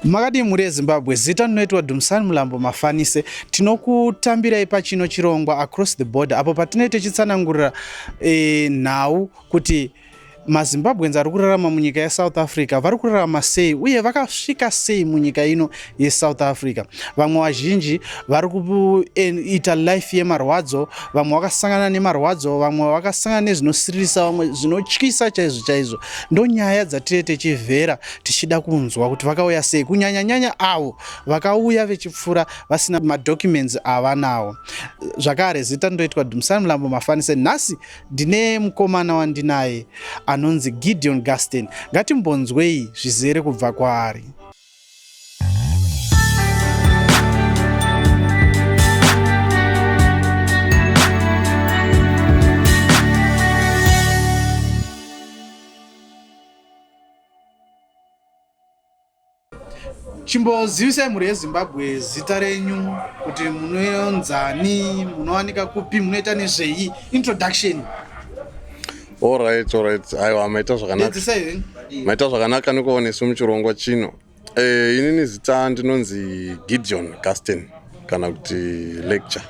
Makadii mhuri yeZimbabwe, zita ndinoitwa Dumisani Mulambo Mafanise. Tinokutambirai pachino chirongwa Across the Border apo patinenge tichitsanangurira nhau kuti maZimbabweans ari kurarama munyika yeSouth Africa vari kurarama sei uye vakasvika sei munyika ino yeSouth Africa. Vamwe vazhinji vari kuita life yemarwadzo, vamwe vakasangana nemarwadzo, vamwe vakasangana nezvinosiririsa, vamwe zvinotyisa chaizvo chaizvo. Ndonyaya dzatiri tichivhera tichida kunzwa kuti vakauya sei, kunyanya nyanya avo vakauya vechipfuura vasina madocuments avanawo. Zvakare zita ndinoitwa Dumisani Mulambo Mafanise. Nhasi ndine mukomana wandinaye anonzi Gideon Gaston. Ngatimbonzwei zvizere kubva kwaari. Chimbozivisai mhuri yeZimbabwe zita renyu kuti munonzani, munowanika kupi, munoita nezvei, introduction. Alright, alright. Aiwa, maita zvakanaka. Maita zvakanaka nekuonesu muchirongwa chino. Eh, inini zita ndinonzi Gideon Gaston kana kuti lecture.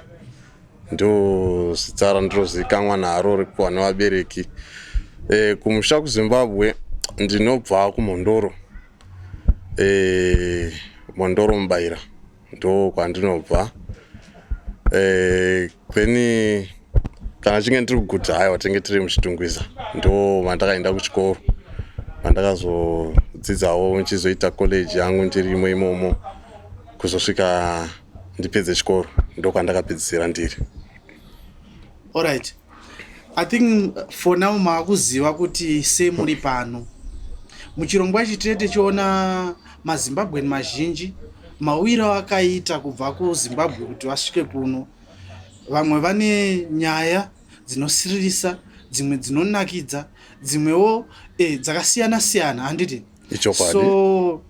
Ndo zita randinozivikanwa naro rekupiwa nevabereki. Eh, kumusha kuZimbabwe ndinobva kuMhondoro. Eh, Mhondoro Mubaira ndo kwandinobva. Eh, then kana chinge ndiri kuguta haiwa tinge tiri muchitungwiza ndo mandakaenda kuchikoro mandakazodzidzawo ndichizoita college yangu ndirimo imomo kuzosvika ndipedze chikoro ndokwandakapedzisira ndiri. Alright. I think for now maakuziva kuti sei muri pano. Muchirongwa ichi tine tichiona maZimbabwean mazhinji mauiro akaita kubva kuZimbabwe kuti vasvike kuno. Vamwe vane nyaya dzinosiririsa, dzimwe dzinonakidza, dzimwewo dzakasiyana siyana, handiti? Ichokwadi. So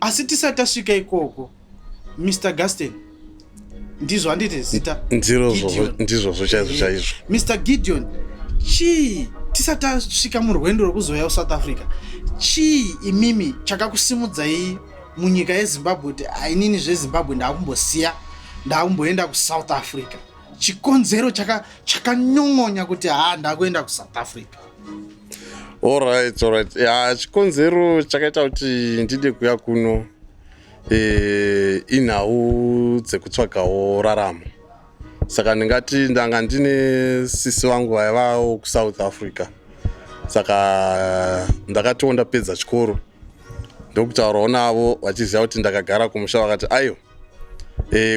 asi tisati tasvika ikoko, Mr. Gaston, ndizvo handiti zita? Ndizvozvo chaizvo chaizvo. Mr. Gideon, chii tisati tasvika murwendo rwekuzouya kuSouth Africa, chii imimi chakakusimudzai munyika yeZimbabwe kuti ainini zveZimbabwe ndakumbosiya, ndakumboenda kuSouth Africa? Chikonzero chakanyongonya kuti haa ndakuenda kuSouth Africa. Alright, alright. Ya, chikonzero chakaita kuti ndide kuya kuno inhau dzekutsvagawo raramo. Saka ndingati ndanga ndine sisi vangu vaivawo kuSouth Africa. Saka ndakatiwo ndapedza chikoro ndokutaurawo navo vachiziva kuti ndakagara kumusha, vakati aiwa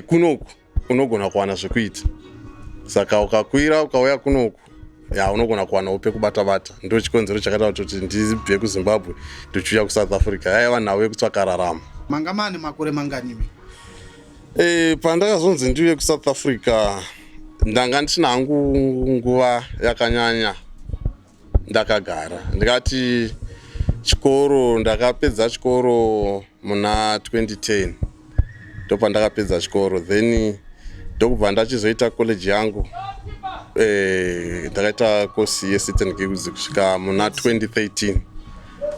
kunoku unogona kuwana zvekuita. Saka ukakwira ukauya kunoku ya unogona kuwanawo pekubata bata. Ndo chikonzero chakaita kuti ndibve kuZimbabwe ndichiuya kuSouth Africa. Yaiva nhau yekutsvaka raramo. Manga mane makore mangani? Pandakazonzi ndiuye kuSouth Africa ndanga ndisina hangu nguva yakanyanya ndakagara. Ndikati chikoro ndakapedza chikoro muna 2010 ndopandakapedza chikoro, then ndokubva ndachizoita college yangu. Ndakaita kosi yeCity and Guilds kusvika muna 2013.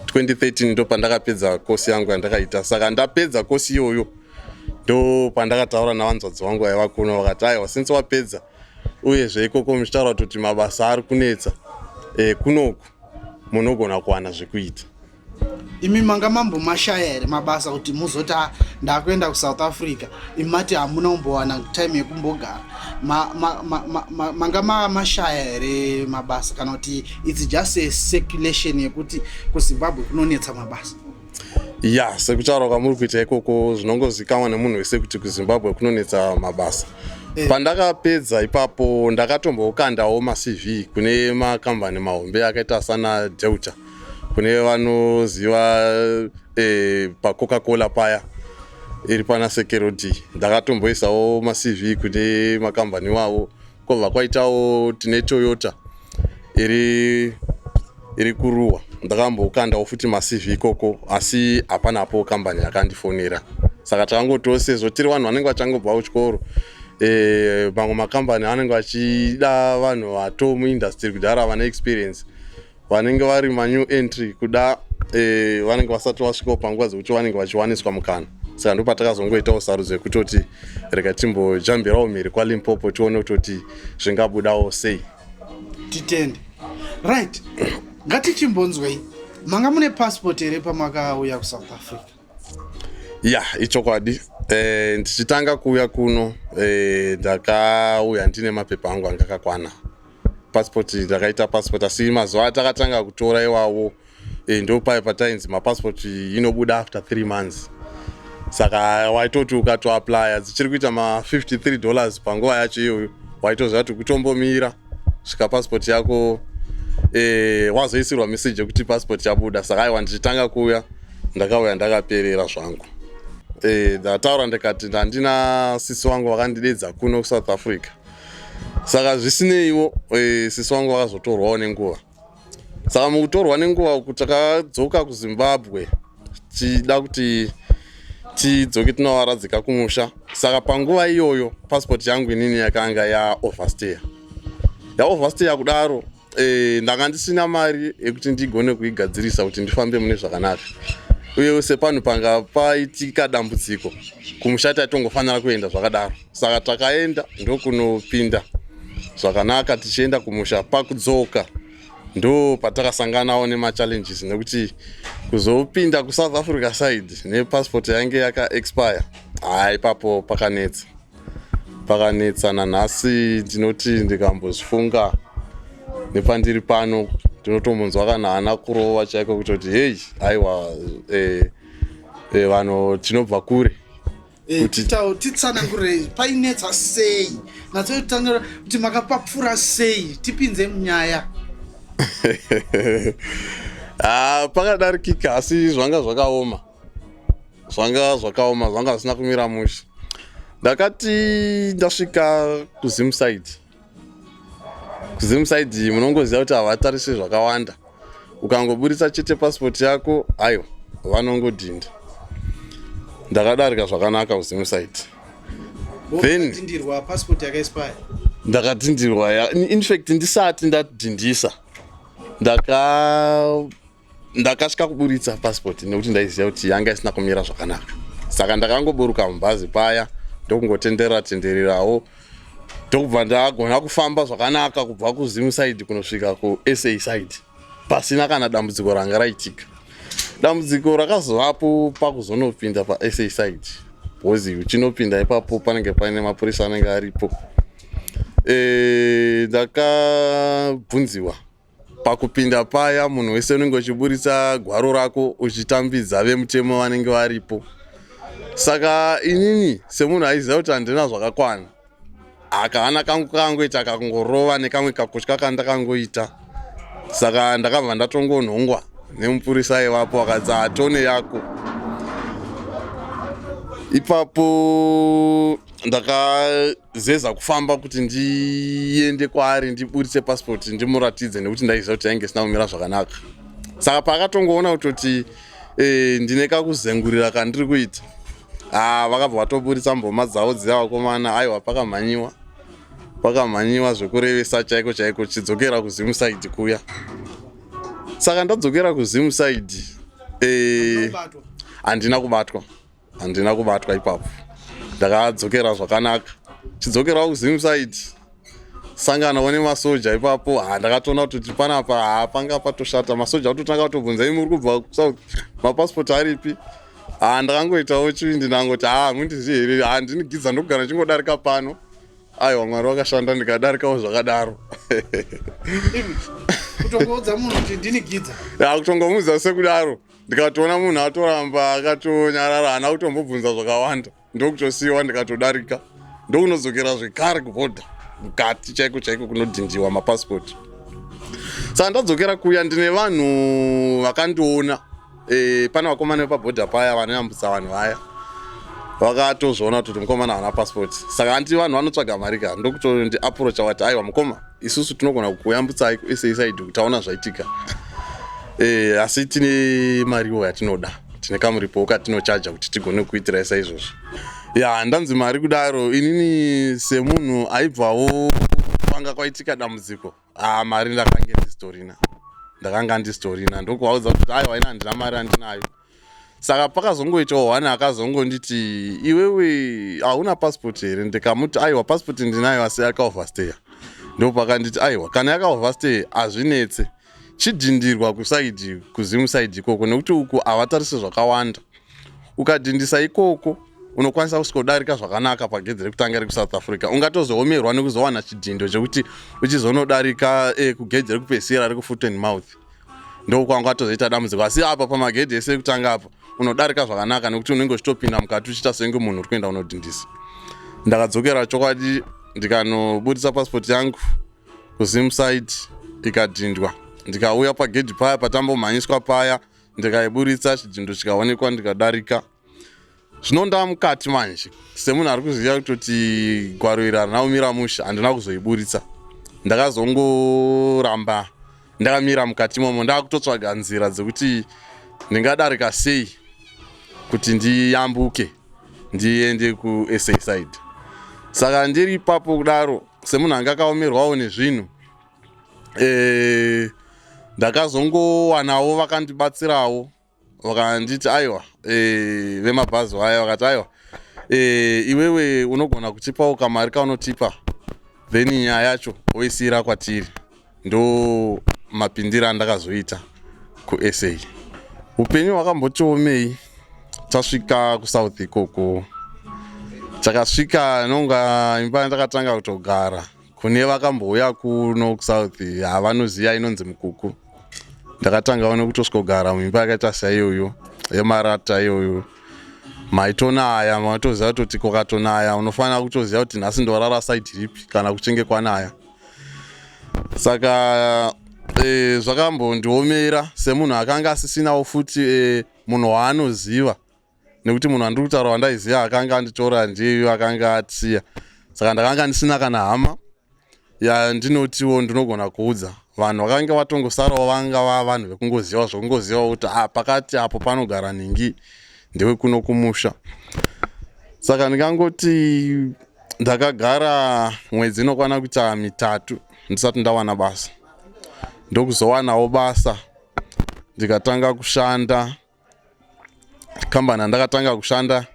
2013 ndopandakapedza kosi yangu yandakaita. Saka ndapedza kosi iyoyo ndo pandakataura navanzvadzi vangu vaiva kuno, vakati aiwa, since wapedza uyezve ikoko muchitaura kuti mabasa ari kunetsa, kunoku munogona kuwana zvekuita. Imi manga mambomashaya here mabasa kuti muzoti ndakuenda kuSouth Africa? Imi mati hamuna kumbowana time yekumbogara. Manga mashaya here mabasa kana kuti it's just a circulation yekuti kuZimbabwe kunonetsa mabasa? Ya, sekutaura kwamuri kuita ikoko zvinongozikanwa nemunhu wese kuti kuZimbabwe kunonetsa mabasa. Pandakapedza ipapo ndakatombokandawo maCV kune makambani mahombe akaita sana Delta, kune vanoziva paCoca-Cola paya iri pana Sekerodi. Ndakatomboisawo maCV kune makambani iwawo. Kwobva kwaitawo tine Toyota iri kuruwa, ndakambokandawo futi maCV ikoko, asi hapanapo kambani yakandifonera. Saka takangotiwo sezvo tiri vanhu vanenge vachangobva kuchikoro, mamwe makambani anenge vachida vanhu vato muindustry kudhara vane experience, vanenge vari manew entry kuda Vanenge vasati vasvikawo panguva dzekuti vanenge vachiwaniswa mukana. Saka ndopatakazongoitawo sarudzo yekutoti rega timbojambirawo mhiri kwaLimpopo, tione kutoti zvingabudawo sei. Titende. Right, ngatichimbonzwei, manga mune passport here pamakauya kuSouth Africa? Ya, ichokwadi. Ndichitanga kuuya kuno, ndakauya ndine mapepa angu anga akakwana. Passport, ndakaita passport, asi mazuva atakatanga kutora iwawo, ndo paya patainzi mapassport inobuda after 3 months. Saka waitoti ukatoapplya dzichiri kuita ma$53 panguva yacho iyoyo, waitoziva kuti kutombomira svika passport yako wazoisirwa message yekuti passport yabuda. Saka aiwa, ndichitanga kuuya ndakauya ndakaperera zvangu. Ndataura ndikati ndandina sisi vangu vakandidedza kuno kuSouth Africa. Saka zvisineiwo, sisi vangu vakazotorwawo nenguva. Saka mukutorwa nenguva uku, takadzoka kuZimbabwe tichida kuti tidzoke tinovaradzika kumusha. Saka panguva iyoyo passport yangu inini yakanga yaoverstaya. Yaoverstaya kudaro, ndanga ndisina mari yekuti ndigone kuigadzirisa kuti ndifambe mune zvakanaka. Uye sepanhu panga paitika dambudziko kumusha, taitongofanira kuenda zvakadaro. Saka takaenda, ndokunopinda zvakanaka tichienda kumusha. Pakudzoka ndo patakasanganawo nemachallenges, nekuti kuzopinda kuSouth Africa side nepassport yange yakaexpire, haa, ipapo pakanetsa, pakanetsa. Nanhasi ndinoti ndikambozvifunga nepandiri pano, ndinotombonzwa kana hana kurova chaiko, kutoti hei, aiwa, vanhu tinobva kure. Titsanangurei, painetsa sei? Natsotsanura kuti makapapfura sei, tipinze munyaya. Ah, pakadarikika, asi zvanga zvakaoma, zvanga zvakaoma, zvanga zvisina kumira mushe. Ndakati ndasvika kuZimside, kuZimside munongoziva kuti havatarisi zvakawanda. Ukangoburitsa chete pasipoti yako, aiwa, vanongodhinda. Ndakadarika zvakanaka kuZimside. Then passport yakaexpire? Ndakadhindirwa. In fact, ndisati ndadhindisa, ndakasvika kuburitsa passport, nekuti ndaiziva kuti yanga isina kumira zvakanaka. Saka ndakangoburuka mubhazi paya, ndokungotenderera tendererawo, ndokubva ndagona kufamba zvakanaka kubva kuZim side kunosvika kuSA side pasina kana dambudziko ranga raitika. Dambudziko rakazovapo pakuzonopinda paSA side, because uchinopinda ipapo panenge paine mapurisa anenge aripo. Ndakabvunziwa pakupinda paya, munhu wese unenge uchiburitsa gwaro rako uchitambidza vemutemo vanenge varipo. Saka inini semunhu aiziva kuti handina zvakakwana, akahana kangu kangoita kakungorova nekamwe kakutya kandakangoita. Saka ndakabva ndatongonhongwa nemupurisa aivapo, akadzi atone yako ipapo. Ndakazeza kufamba kuti ndiende kwaari ndiburitse passport ndimuratidze, nekuti ndaiziva kuti yainge isina kumira zvakanaka. Saka paakatongoona kutoti ndine kakuzengurira kandiri kuita, ah, vakabva vatoburitsa mboma dzavo dziya vakomana. Aiwa, pakamhanyiwa, pakamhanyiwa zvekurevesa chaiko chaiko, chidzokera kuZimside kuya. Saka ndadzokera kuZimside, handina kubatwa, handina kubatwa ipapo. Ndakadzokera zvakanaka. Chidzokerawo kuZimside, sanganawo nemasoja ipapo. Ha, ndakatoona kuti panapa, ha, panga patoshata. Masoja atotanga kutobvunza, "Imi muri kubva kuSouth, mapasipoti aripi?" Ha, ndakangoitawo chivindi, ndangoti, "Ha, mundizivi here? Ha, ndinigidza, ndokugara ndichingodarika pano." Aiwa, Mwari wakashanda, ndikadarikawo zvakadaro. Kutongoudza munhu kuti ndinigidza? Ya, kutongomuudza sekudaro. Ndikatoona munhu atoramba akatonyarara, haana kutombobvunza zvakawanda, ndokutosiyiwa, ndikatodarika, ndokunodzokera zvekare kubhodha mukati chaiko chaiko kunodhindiwa mapasipoti. Saka ndadzokera kuya, ndine vanhu vakandiona. Pane vakomana vepabhodha paya vanoyambutsa vanhu vaya, vakatozviona kuti mukomana haana pasipoti. Saka hanti vanhu vanotsvaga mari ka, ndokutondiapproacha, vati, "Aiwa mukoma, isusu tinogona kukuyambutsai kuSA side kuti taona zvaitika, asi tine mariwo yatinoda, tine kamuripowo katinochaja kuti tigone kuitirai saizvozvo." Ya, ndanzi mari kudaro, inini semunhu aibvawo kwanga kwaitika dambudziko, ah, mari ndakange ndisitorina. Ndakanga ndisitorina, ndokuvaudza kuti aiwa, ina handina mari andinayo. Saka pakazongoitawo one akazongonditi, "Iwewe hauna passport here?" Ndikamuti, "Aiwa, passport ndinayo, asi yakaoverstaya." Ndopakanditi, "Aiwa, kana yakaoverstay hazvinetse, chidhindirwa kuside, kuZim side ikoko, nekuti uku havatarisi zvakawanda. Ukadhindisa ikoko unokwanisa kusvikodarika zvakanaka pagedhi rekutanga rekuSouth Africa. Ungatozoomerwa nekuzowana chidhindo chekuti uchizonodarika kugedhi rekupedzisira rekuFoot and Mouth, ndokwangatozoita dambudziko. Asi apa pamagedhi ese ekutanga apa unodarika zvakanaka, nekuti unenge uchitopinda mukati uchiita senge munhu uri kuenda unodhindisa." Ndakadzokera chokwadi, ndikanobudisa pasipoti yangu kuZim side, ikadhindwa. Ndikauya pagedhi paya patambomhanyiswa paya, ndikaiburitsa, chidhindo chikaonekwa, ndikadarika. Zvino ndaa mukati manje, semunhu ari kuziva kutoti gwaro iri harina kumira mushe, handina kuzoiburitsa. Ndakazongoramba ndakamira mukati imomo, ndakutotsvaga nzira dzekuti ndingadarika sei kuti ndiyambuke ndiende kuSA side. Saka ndiri ipapo kudaro, semunhu anga akaomerwawo nezvinhu, ndakazongowanawo vakandibatsirawo, vakanditi aiwa, vemabhazi vaya vakati, "Aiwa, iwewe unogona kutipawo kamari kaunotipa, then nyaya yacho woisiyira kwatiri." Ndo mapindiro andakazoita kuSA. Upenyu hwakambotiomei tasvika kuSouth ikoko. Takasvika, nonga imba yandakatanga kutogara, kune vakambouya kuno kuSouth havanoziva inonzi Mukuku. Ndakatangawo nekutosvikogara muimba yakaita saiyoyo yemarata iyoyo. Maitonaya, matoziva kutoti kwakatonaya unofanira kutoziva kuti nhasi ndorara side ripi kana kuchinge kwanaya. Saka zvakambondiomera semunhu akanga asisinawo futi munhu waanoziva, nekuti munhu wandiri kutaura wandaiziva akanga anditora ndiyeyo akanga atisiya. Saka ndakanga ndisina kana hama yandinotiwo ndinogona kuudza. Vanhu vakanga vatongosarawo vanga va vanhu vekungoziva zvokungoziva kuti a pakati apo panogara nhingi, ndewe kuno kumusha. Saka ndingangoti ndakagara mwedzi inokwana kuita 3 ndisati ndawana basa. Ndokuzowanawo basa, ndikatanga kushanda. Kambani yandakatanga kushanda,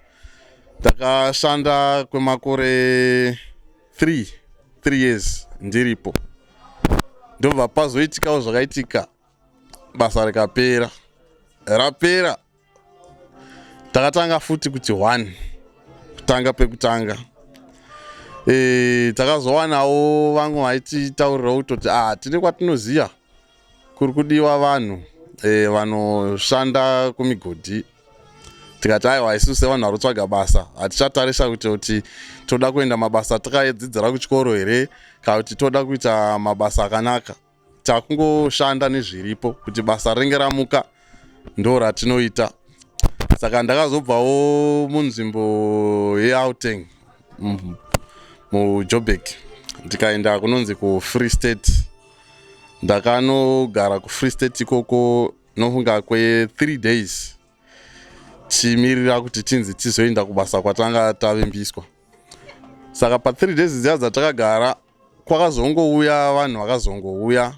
ndakashanda kwemakore 3, 3 years ndiripo. Ndobva pazoitikawo zvakaitika, basa rikapera. Rapera, takatanga futi kuti one kutanga pekutanga. Takazowanawo vamwe vaititaurirawo kutoti, ah, tine kwatinoziva kuri kudiwa vanhu vanoshanda kumigodhi. Tikati aiwa, isusu sevanhu vari kutsvaga basa hatichatarisa kuti toda kuenda mabasa takadzidzira kuchikoro here kana kuti toda kuita mabasa akanaka. Takungoshanda nezviripo, kuti basa ringe ramuka ndo ratinoita. Saka ndakazobvawo munzvimbo yeGauteng, muJoburg, ndikaenda kunonzi kuFree State. Ndakanogara kuFree State ikoko nofunga kwe3 days, tichimirira kuti tinzi tizoenda kubasa kwatanga tavimbiswa. Saka pa3 days dziya dzatakagara, kwakazongouya vanhu vakazongouya.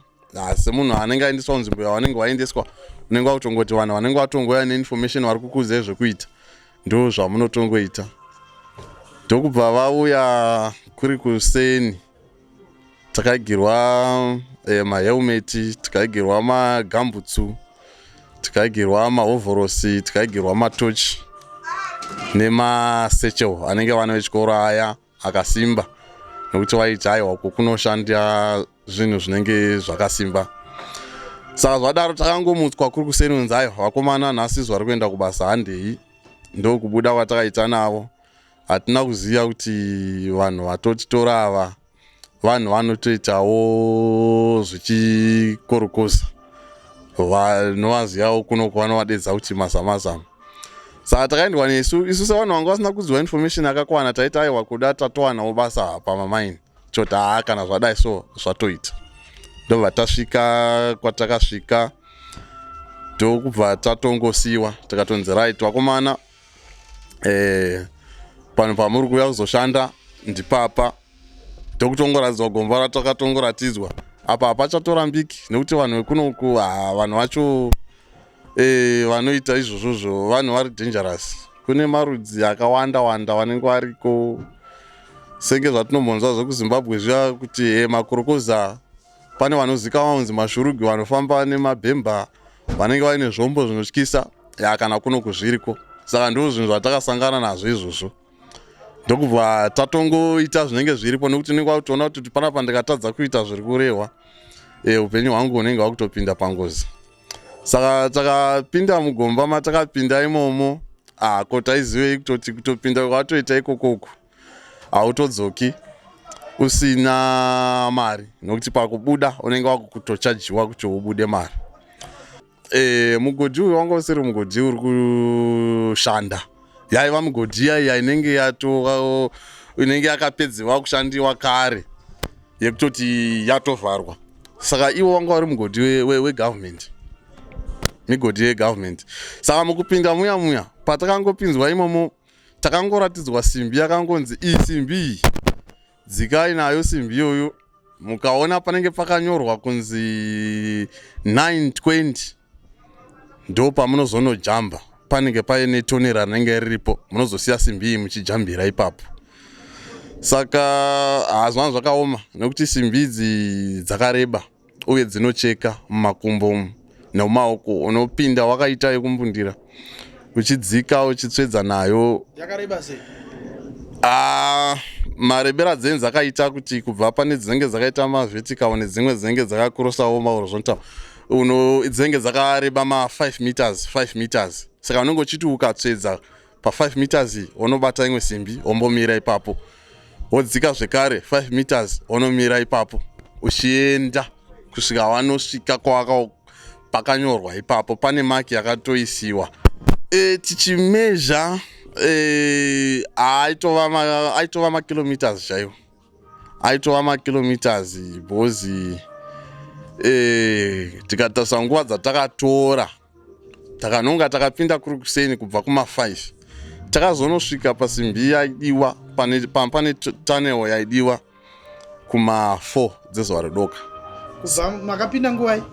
Semunhu anenge aendeswa kunzvimbo yavanenge vaendeswa, unenge wakutongoti vanhu vanenge vatongouya neinformation, vari kukuudzai zvekuita, ndo zvamunotongoita. Ndokubva vauya kuri kuseni, takaigirwa mahelmeti, tikaigirwa magambutsu, tikaigirwa mahovhorosi, tikaigirwa matochi nemasatchel anenge vana vechikoro aya akasimba, nekuti vaiti aiwa, uku kunoshanda zvinhu zvinenge zvakasimba. Saka zvadaro, takangomutswa kuri kuseni, kunzi aiwa vakomana, nhasi zuva rekuenda kubasa, handei. Ndokubuda kwatakaita navo. Hatina kuziva kuti vanhu vatotitora ava vanhu vanotoitawo zvichikorokoza, vanovazivawo kuno vanovadedza kuti mazamazama. Saka takaendwa nesu isu sevanhu vanga vasina kuziva information yakakwana, taiti aiwa, kuda tatowanawo basa pamamaini, toti haa, kana zvadai so zvatoita. Ndobva tasvika kwatakasvika, ndokubva tatongosiyiwa, tikatonzi right vakomana, panhu pamuri kuuya kuzoshanda ndipapa. Ndokutongoratidzwa gomba ratakatongoratidzwa. Apa hapachatorambiki nekuti vanhu vekunoku, vanhu vacho vanoita izvozvozvo, vanhu vari dangerous. Kune marudzi akawanda wanda vanenge variko, senge zvatinombonzwa zvekuZimbabwe zviya kuti makorokoza, pane vanozikanwa kunzi mashurugi, vanofamba nemabhemba, vanenge vaine zvombo zvinotyisa. Ya, kana kunoku zviriko. Saka ndo zvinhu zvatakasangana nazvo izvozvo, ndokubva tatongoita zvinenge zviripo, nekuti unenge wakutoona kuti panapa ndikatadza kuita zviri kurehwa, upenyu hwangu hunenge hwakutopinda pangozi. Saka takapinda mugomba. Matakapinda imomo, ko taizivei kutoti kutopinda kwatoita ikokoko hautodzoki usina mari, nokuti pakubuda unenge wakutochajiwa kuti ubude mari. Mugodhi uyu wanga usiri mugodhi uri kushanda, yaiva migodhi iya inenge yato inenge yakapedzewa kushandiwa kare, yekutoti yatovharwa. Saka iwo wanga uri mugodhi wegovernment, migodhi yegovernment. Saka mukupinda muya muya, patakangopinzwa imomo, takangoratidzwa simbi yakangonzi, "Iyi simbi iyi, dzikai nayo simbi iyoyo. Mukaona panenge pakanyorwa kunzi 920, ndo pamunozonojamba. Panenge paine tonera rinenge riripo, munozosiya simbi iyi muchijambira ipapo." Saka hazvanga zvakaoma, nekuti simbi idzi dzakareba uye dzinocheka mumakumbo umu nemumaoko. Unopinda wakaita yekumbundira, uchidzika uchitsvedza nayo. Yakareba sei? Ah, marebera dzenyu dzakaita kuti kubva pane dzinenge dzakaita mavertical nedzimwe dzinenge dzakakurosawo mahorizontal, uno dzinenge dzakareba ma5 meters, 5 meters. Saka unenge uchiti ukatsvedza pa5 meters iyi, unobata imwe simbi, wombomira ipapo, wodzika zvekare 5 meters, wonomira ipapo, uchienda kusvika wanosvika kwawaka pakanyorwa ipapo. Pane maki yakatoisiwa. Tichimezha aitova makilometers chaiwo, aitova makilometers, because tikatarisa nguva dzatakatora, takanonga takapinda kuri kuseni kubva kuma5, takazonosvika pasimbi yaidiwa pane tunnel yaidiwa kuma4 dzezuva redoka. Kubva makapinda nguvai?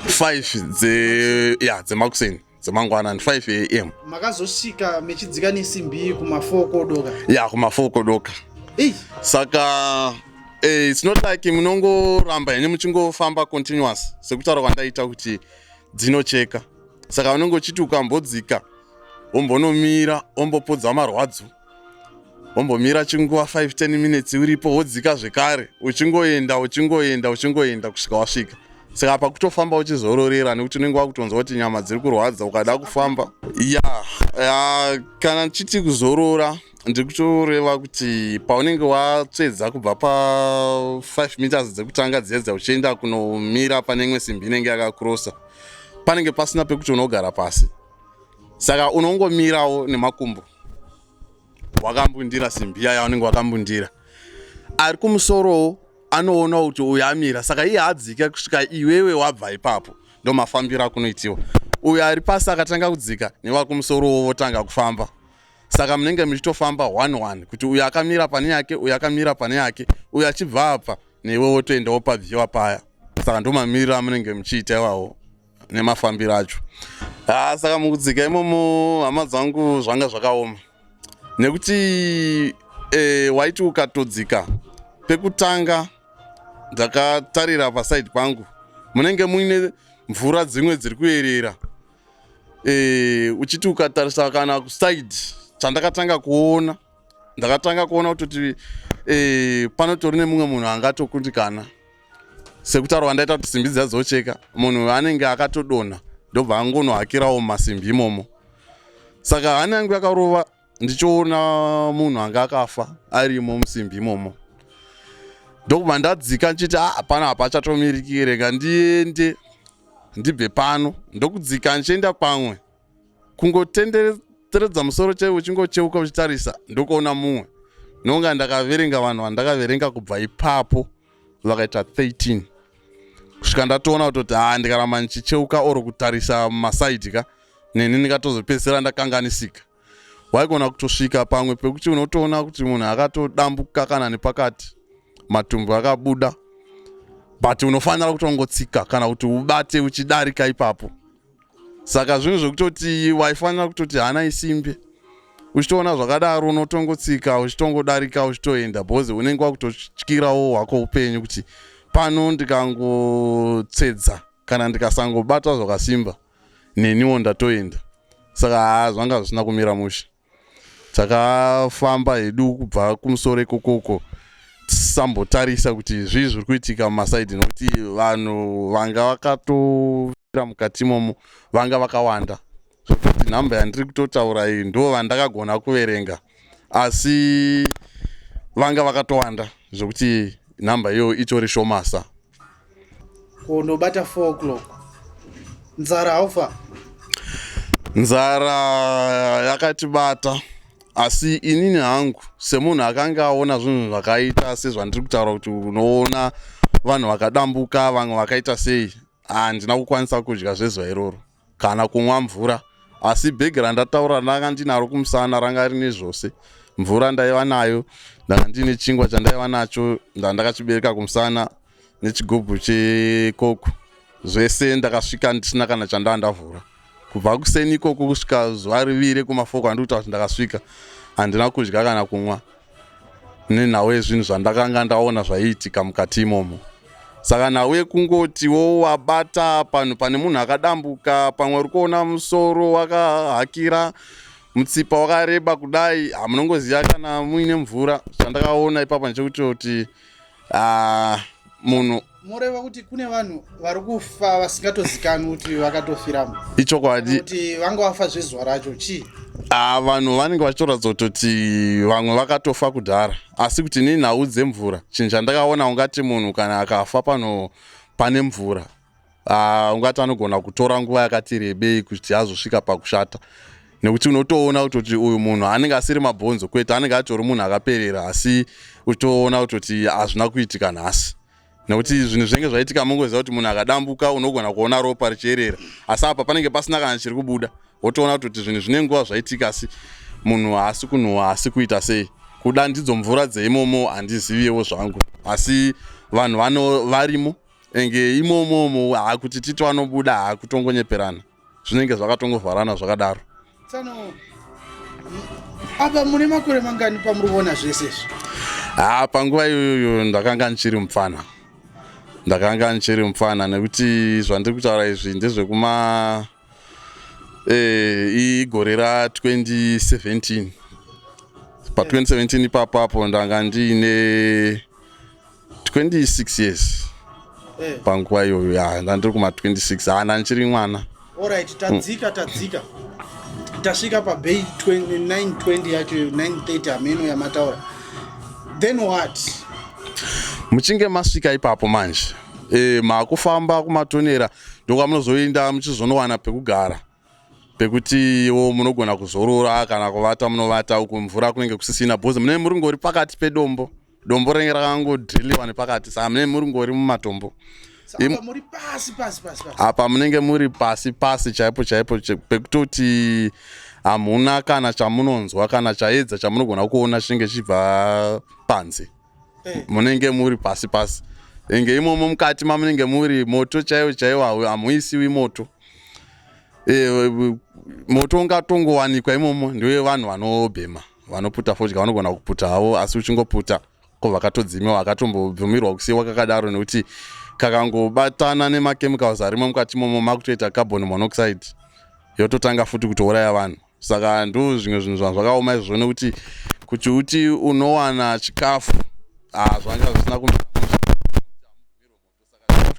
5 dze ya dzemakuseni, dzemangwanani, 5 a.m. Makazosvika mechidzika nesimbi kuma4 kodoka? Ya, kuma4 kodoka. Ei. Saka it's not like munongoramba henyu muchingofamba continuous, sekutaura kwandaita kuti dzinocheka. Saka unenge uchiti ukambodzika, wombonomira, wombopodza marwadzo, wombomira chinguva 5 10 minutes uripo, wodzika zvekare, uchingoenda, uchingoenda, uchingoenda kusvika wasvika. Saka pakutofamba uchizororera, nekuti unenge wakutonzwa kuti nyama dziri kurwadza ukada kufamba. Ya, kana ndichiti kuzorora, ndiri kutoreva kuti paunenge watsvedza kubva pa5 meters dzekutanga dziya, uchienda kunomira pane imwe simbi inenge yakakurosa, panenge pasina pekuti unogara pasi. Saka unongomirawo nemakumbo wakambundira simbi iya yaunenge wakambundira. Ari kumusorowo anoona kuti uyu amira, saka iye haadzike kusvika iwewe wabva ipapo. Ndo mafambiro akunoitiwa. Uyu ari pasi akatanga kudzika, nevari kumusorowo votanga kufamba. Saka munenge muchitofamba one one, kuti uyu akamira pane yake, uyu akamira pane yake, uyu achibva apa, newe wotoendawo pabviwa paya. Saka ndo mamiriro amunenge muchiita iwawo nemafambiro acho. Ha, saka mukudzika imomo, hama dzangu, zvanga zvakaoma, nekuti waiti ukatodzika pekutanga, ndakatarira pasaidi pangu, munenge muine mvura dzimwe dziri kuyerera. Uchiti ukatarisa kana kusaidi, chandakatanga kuona, ndakatanga kuona kutoti panotori nemumwe munhu angatokundikana. Sekutaura kwandaita kuti simbi dziya dzocheka, munhu anenge akatodonha, ndobva angonohakirawo mumasimbi imomo. Saka hana yangu yakarova ndichiona munhu anga akafa arimo musimbi imomo. Ndokubva ndadzika ndichiti, "Ah, pano hapachatomiriki, rega ndiende, ndibve pano." Ndokudzika ndichienda pamwe, kungotenderedza musoro chaiwo, uchingocheuka uchitarisa, ndokuona mumwe. Nonga ndakaverenga vanhu vandakaverenga kubva ipapo vakaita 13, kusvika ndatoona kutoti, ha, ndikaramba ndichicheuka oro kutarisa mumasaidi ka, neni ndingatozopedzisira ndakanganisika. Waigona kutosvika pamwe pekuti unotoona kuti munhu akatodambuka kana nepakati, matumbu akabuda. But unofanira kutongotsika kana kuti ubate uchidarika ipapo. Saka zvinhu zvekutoti waifanira kutoti hana isimbe. Uchitoona zvakadaro unotongotsika uchitongodarika uchitoenda because unenge wakutotyirawo hwako upenyu kuti pano ndikangotsedza kana ndikasangobata zvakasimba neniwo ndatoenda. Saka haa zvanga zvisina kumira mushe. Takafamba hedu kubva kumusoro ikokoko tisambotarisa kuti zvii zviri kuitika mumasaidhi nokuti vanhu vanga vakatofira mukati imomo vanga vakawanda zvekutoti nhamba yandiri kutotaura iyi ndo vandakagona kuverenga asi vanga vakatowanda zvekuti nhamba iyoyo itori shomasa. Kundobata 4 o'clock nzara haufa. Nzara yakatibata asi inini hangu semunhu akanga aona zvinhu zvakaita sezvandiri kutaura kuti unoona vanhu vakadambuka vamwe vakaita sei handina kukwanisa kudya zvezuva iroro kana kumwa mvura asi bhegi randataura ndanga ndinaro kumusana ranga rine zvose mvura ndaiva nayo ndanga ndine chingwa chandaiva nacho ndandakachibereka kumusana nechigubhu chekoko zvese ndakasvika ndisina kana chandaa ndavhura kubva kuseni ikoko kusvika zuva rivire kumafoko andiri kutaura kuti ndakasvika handina kudya kana kumwa nenhau yezvinhu zvandakanga ndaona zvaiitika mukati imomo saka nhau yekungotiwo wabata panhu pane munhu akadambuka pamwe uri kuona musoro wakahakira mutsipa wakareba kudai hamunongoziva kana muine mvura chandakaona ipapo ndechekutoti ah, munhu moreva kuti kune vanhu vari kufa vasingatozikanwi kuti vakatofiramo ichokwadi kuti vanga vafa zvezuva racho chii ah, vanhu vanenge vachitoratidza kutoti vamwe vakatofa kudhara asi kuti nenhau dzemvura chinhu chandakaona ungati munhu kana akafa pano pane mvura ah, ungati anogona kutora nguva yakati rebei kuti azosvika pakushata nekuti unotoona kutoti uyu munhu anenge asiri mabhonzo kwete anenge atori munhu akaperera asi utoona kutoti hazvina kuitika nhasi nekuti zvinhu zvinenge zvaitika mongoziva kuti munhu akadambuka unogona kuona ropa richierera asi apa panenge pasina kana chiri kubuda wotoona kutoti zvinhu zvine nguva zvaitika asi munhu haasi kunhuhwa haasi kuita sei kuda ndidzo mvura dzeimomo handiziviwo zvangu asi vanhu vano varimo enge imomomo hakuti titi vanobuda hakutongonyeperana zvinenge zvakatongovharana zvakadaro tsano apa mune makore mangani pamuri kuona zvese izvi haa panguva iyoyo ndakanga ndichiri mupfana ndakanga ndichiri mupfana nekuti zvandiri kutaura izvi ndezvekuma eh, igore ra 2017 pa 2017 ipapapo ndanga ndiine 26 years eh. panguva iyoyo ya ndandiri kuma 26 haa ndandichiri mwana Alright, tadzika tadzika tasvika pabay 920 yacho 930 hameno yamataura then what muchinge masvika ipapo manje e, makufamba kumatonera ndokwamunozoenda muchizonowana pekugara pekutiwo munogona kuzorora kana kuvata munovata uku mvura kunenge kusisina bhozi munenge muri ngori pakati pedombo dombo rinenge rakangodriliwa nepakati saka munenge muri ngori mumatombo apa munenge muri pasi pasi chaipo chaipo pekutoti hamuna kana chamunonzwa kana chaedza chamunogona kuona chinenge chibva panze eh. Munenge muri pasi pasi enge imomo mukati mamunenge muri moto chaiwo chaiwo hamuisiwi moto e, moto ungatongowanikwa imomo ndiwe vanhu vanobhema vanoputa fodya vanogona kuputa havo asi uchingoputa ko vakatodzimiwa akatombobvumirwa kusiiwa kakadaro nekuti kakangobatana nemachemicals arimo mukati imomo makutoita carbon monoxide yototanga futi kutouraya vanhu saka ndo zvimwe zvinhu zvanhu zvakaoma izvozvo nekuti kuti uti unowana chikafu ah, zvanga zvisina kumira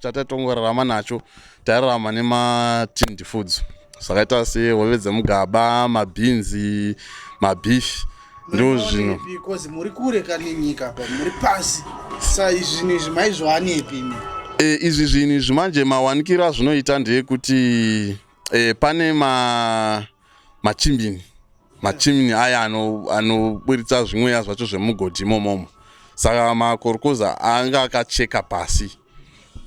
chataitongorarama nacho tairarama nematinned foods zvakaita sehove dzemugaba mabhinzi mabeef ndo zvinhu because muri kure kane nyika pa muri pasi sa izvi zvinhu izvi maizviwanepi imi e, izvi zvinhu izvi manje mawanikiro azvinoita ndeyekuti e, pane ma machimbini machimni aya anoburitsa ano zvimweya zvacho zvemugodhi imomomo saka makorokoza anga akacheka pasi